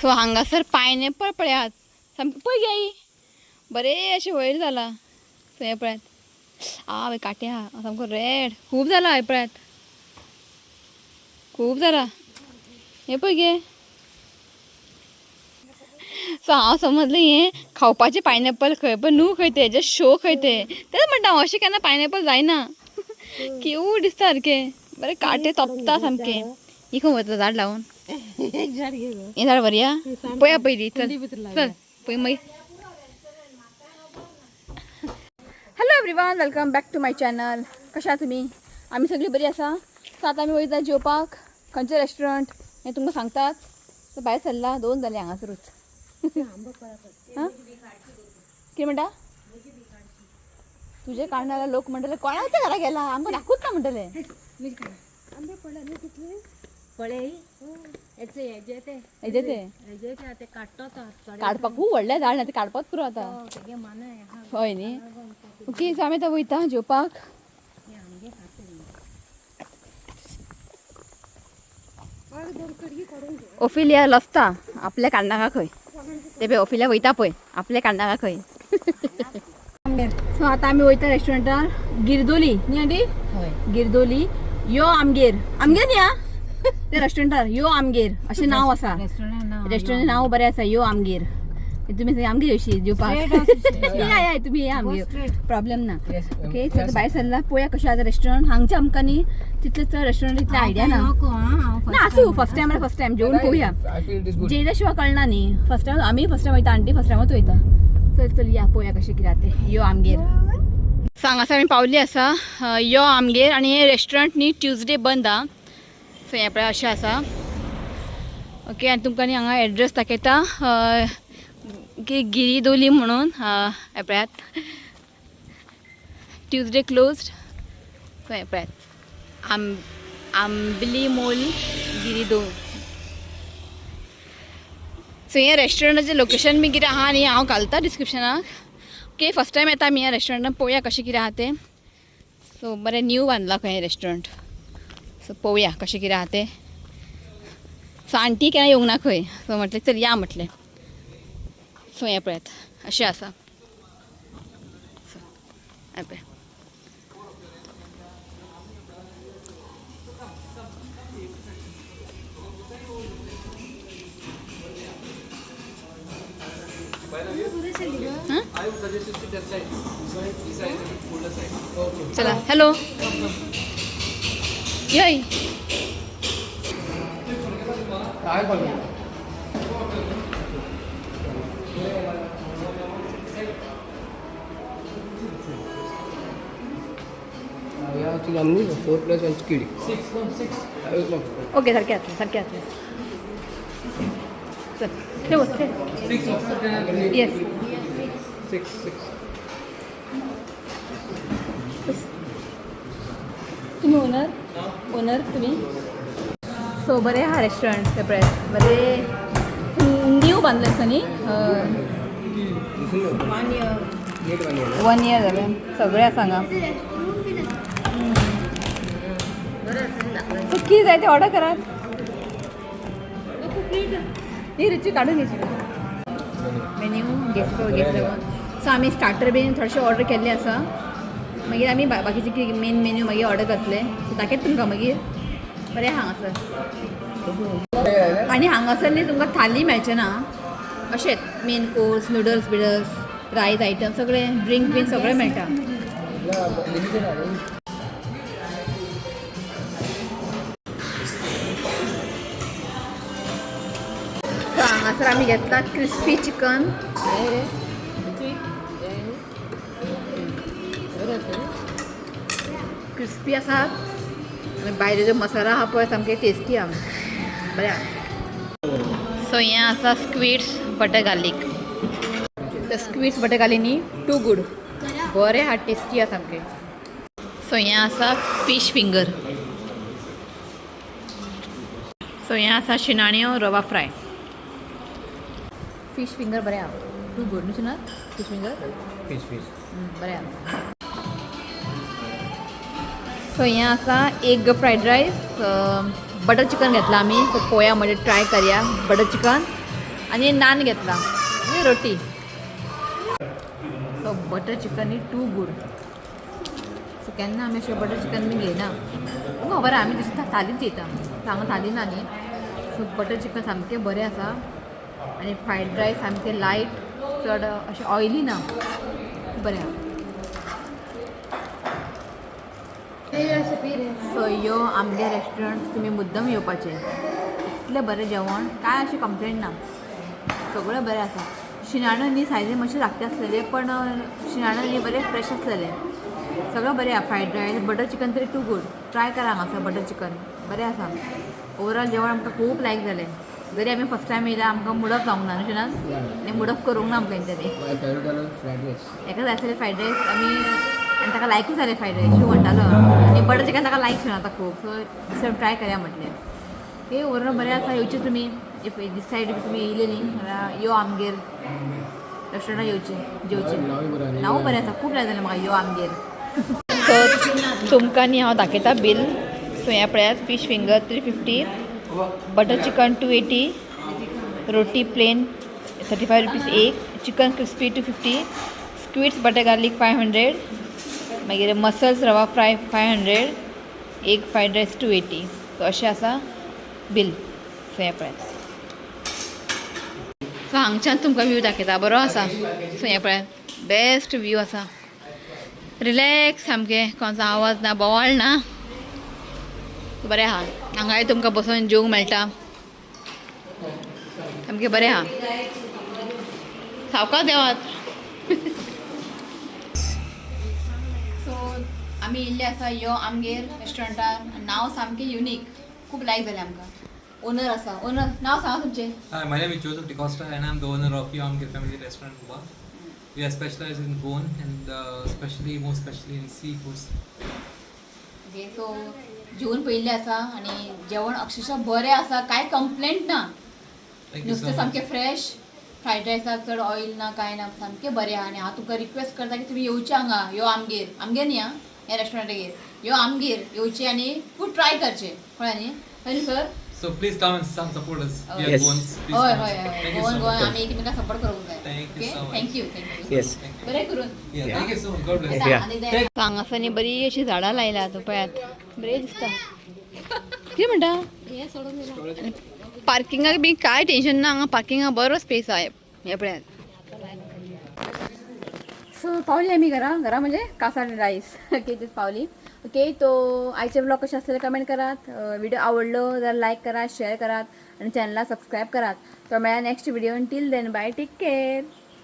So हांगासर pineapple पळयात सामकें पळय गे आई, बरें अशें वयर जाला. सो हें पळयात, आवय कांटे आहा सामको रेड खूब जाला. हें पळयात खूब जाला. हें पळय गे. सो हांव समजलें हें खावपाचें पायनएपल खंय, पण न्हू खंय तें जस्ट शो खंय तें. तेंच म्हणटा हांव, अशें केन्ना पायनएपल जायना. क्यूट दिसता सारकें, बरें कांटे तोपता सामकें. ही खंय वता झाड लावन? एक झाड घे गो. हें झाड व्हरया पळया पयलीं. चल चल पळय मागीर. Hello everyone, welcome back to my channel. कशा आहा तुमी? आमी सगळीं बरी आसा. सो आतां आमी वयता जेवपाक. खंयचें रेस्टॉरंट हें तुमकां सांगतात. सो भायर सरला, दोन जालीं हांगासरूच. हां कितें म्हणटा? तुजें काडणार लोक म्हणटले कोणाच्या घरा गेला, आमकां दाखोवच ना म्हणटले. आंबे पडले न्हू कितले पळे हेचे हेजे ते हेजे ते हेजे ते ते काडटो तो थोडे. काडपाक खूब व्हडलें झाड ना तें, काडपाक पुरो आतां. तेगे मानाय आहा. हय न्ही? ओके, सो आमी आतां वयता जेवपाक. हे आमगे खाते. ओफिलिया लसता आपल्या काडनाका खंय. ते पळय ओफिलिया वयता पळय आपल्या काडनाका खंय. सो आतां आमी वयता रेस्टॉरंटार गिरदोली न्ही आंटी? हय. गिरदोली यो आमगेर. आमगेर न्ही आं, ते रेस्टॉरंटार यो आमगेर अशें नांव आसा. रेस्टॉरंट नाव. रेस्टॉरंट नांव बरें आसा, यो आमगेर. तुमी आमगेर येवशी जेवपाक. या या, तुमी या आमगेर, प्रॉब्लेम ना. ओके, सो आतां भायर सरला, पळोवया कशें आसा रेस्टॉरंट. हांगचे आमकां न्ही तितलें चड रेस्टॉरंट इतलें आयडिया ना. नको हां. ना आसूं, फर्स्ट टायम फर्स्ट टायम जेवन पळोवया. I feel it is good. जेयल्या शिवाय कळना न्ही. फर्स्ट टायम, आमी फर्स्ट टायम वयता, आंटी फर्स्ट टायमूच वयता. चल चल या, पळोवया कशें कितें तें. यो आमगेर. सो हांगासर आमी पावली आसा यो आमगेर. आनी हें रेस्टॉरंट न्ही ट्युजडे बंद आहा. सो हें पळय अशें आसा. ओके, आनी तुमकां न्ही हांगा एड्रेस दाखयता की गिरीदोली म्हणून. हें पळयात, ट्युजडे क्लोज्ड. सो हें पळयात, आंबली मोल गिरीदो. सो हें रेस्टॉरंटाचें लोकेशन बी कितें आहा न्ही हांव घालता डिस्क्रिप्शनाक. ओके, फर्स्ट टायम येता आमी ह्या रेस्टॉरंटान, पळोवया कशें कितें आहा तें. सो बरें न्यू बांदलां खंय हें रेस्टॉरंट. सो पळोवया कशें कितें आहा तें. सो आंटी केन्ना येवंक ना खंय, सो म्हटलें चल या म्हटलें. सो हें पळयात अशें आसा. सो हें पळय. हां I would suggest you sit that side. This side, this side, older side. Okay. चला, hello यय. I follow. Yeah, actually, how many? 4 plus 1 kid. 6, no, 6. No. Okay, सारखे जातलें सारखे जातलें. चल ठेव ठेव. 6. येस. 6, 6. तुम्ही ओनर? ओनर तुम्ही? सो बरें आहा रेस्टॉरंट. ते पळय बरें न्यू बांदलें आसा न्ही. हय. One year. Late 1 year. 1 year जालें. सगळें आसा हांगा. सो कितें जाय तें ऑर्डर करात. न्ही रुची काडून घ्यायची मेन्यू घेतलो घेतलो. सो आमी स्टार्टर बीन थोडेशे ऑर्डर केल्ले आसा. मागीर आमी बाकीचे कितें मेन मेन्यू मागीर ऑर्डर करतले. सो दाखयता तुमकां मागीर. बरें आहा हांगासर. आनी हांगासर न्ही तुमकां थाली मेळचें ना, अशेंच मेन कोर्स, नुडल्स बिडल्स, रायस आयटम सगळे, ड्रिंक बीन सगळें मेळटा. Yeah, limited. I so हांगासर आमी घेतला क्रिस्पी चिकन. क्रिस्पी आसा आनी भायले जो मसाला आहा पळय सामके टेस्टी आहा, बरें आहा. सो हें आसा स्क्विड्स बटर गार्लीक. ते स्क्विड्स बटर गार्लीक न्ही टू गूड, बरें आहा, टेस्टी आहा सामकें. सो हें आसा फिश फिंगर. सो हें आसा शिणाण्यो रवा फ्राय. फिश फिंगर बरें आहा, टू गूड न्हू सुना फिश फिंगर? Fish, fish. बरें आहा. सो हें आसा egg fried rice, butter chicken घेतला आमी. सो पळोवया म्हणजे ट्राय करया बटर चिकन. आनी नान घेतला आनी रोटी. So butter chicken is too good. So केन्ना आमी अशें बटर चिकन बी घेयना, तुमकां खबर आहा, आमी तशें थालीच घेता, हांगा थाली ना न्ही. सो बटर चिकन सामकें बरें आसा आनी फ्रायड रायस सामकें लायट, चड अशें ऑयली ना, बरें आहा. सो यो आमगे रेस्टॉरंट, तुमी मुद्दम येवपाचें. इतलें बरें जेवण, कांय अशें कंप्लेन ना, सगळें बरें आसा. शिणाण्यो न्ही सायजी मातशें धाकटें आसलेलें, पण शिणाण्यो न्ही बरें फ्रेश आसलेलें, सगळें बरें आहा. फ्रायड रायस, बटर चिकन तरी टू गूड. ट्राय करा हांगासर बटर चिकन बरें आसा. ओवरऑल जेवण आमकां खूब लायक जालें. जरी आमी फर्स्ट टायम येयला, आमकां मुडप जावंक ना न्हू शिणान, आनी मुडप करूंक ना आमकां तेंच्यांनी. My favourite आलो फ्रायड रायस. एका जाय आसलें फ्रायड रायस आमी, आनी ताका लायकूय जालें फ्रायड रायस. शिव म्हणटालो आनी बटर चिकन ताका लायक शिण आतां खूब. सो दुसरें ट्राय करया म्हटलें. हे ओवरऑल बरें आसा, येवचें तुमी. If these side तुमी येयले न्ही जाल्यार यो आमगेर रेस्टॉरंटात येवचें, जेवचें. नांवूय बरें आहा. नांवूय बरें आसा, खूब लायक जालें म्हाका यो आमगेर. सो तुमकां न्ही हांव दाखयता बील. सो हें पळयात, fish finger 350, butter chicken 280, roti plain ₹35 एक, chicken crispy 250, squids butter garlic 500, मागीर मसल्स रवा फ्राय 500, एक फ्रायड रायस 280. सो अशें आसा बील. सो हें पळयात. सो हांगच्यान तुमकां व्यू दाखयता, बरो आसा. सो हें पळयात, बेस्ट व्यू आसा, रिलॅक्स सामकें, कोणाचो आवाज ना, बोवाळ ना, बरें आहा. हांगाय तुमकां बसून जेवंक मेळटा, सामकें बरें आहा. सावकाश देवात. सो आमी येयल्ले आसा यो आमगेर रेस्टॉरंटार. नांव सामकें युनीक, खूब लायक जालें आमकां. ओनर आसा, ओनर, नांव सांगा तुमचें. Hi, my name is Joseph DeCosta and I'm the owner of Yo Amgir Family Restaurant, Goa. We are specialized in Goan and especially, more especially in seafoods. Okay, so जेवण पयिल्लें आसा आनी जेवण अक्षरशः बरें आसा, कांय कंप्लेंट ना. Thank you so नुस्तें much. सामकें फ्रेश, फ्रायड रायसाक चड ऑयल ना, कांय ना, सामकें बरें आहा. आनी हांव तुमकां रिक्वेस्ट करता की तुमी येवचें हांगा यो आमगेर, आमगेर न्ही आं, ह्या रेस्टॉरंटागेर यो आमगेर येवचें आनी फूड ट्राय करचें. कळ्ळें न्ही? हय न्ही sir? So please come and some support us. We are Yes. Goans. Please हय come हय and support. हय, Thank you Goan so Goan much. आमी एकमेकांक सपोर्ट करूंक जाय. Thank you okay so much. Thank you, thank you. Yes. Thank you. बरें करून. Yeah, thank you so much. God bless. Yeah. आनी हांगासर न्ही बरी अशीं झाडां लायल्यात, पळयात, बरें दिसता. कितें म्हणटा? पार्किंगाक बी कांय टेंशन ना हांगा, पार्किंगाक बरो स्पेस आहा, हें पळयात. सो पावली आमी घरा. घरा म्हणजे कासार रायस. ओके, तेच पावली. ओके, तो आयचे ब्लॉग कशें आसलेले कमेंट करात. व्हिडिओ आवडलो जाल्यार लायक करात, शेअर करात आनी चॅनला सबस्क्रायब करात. तो मेळ्ळा next video. Till then, bye, take care.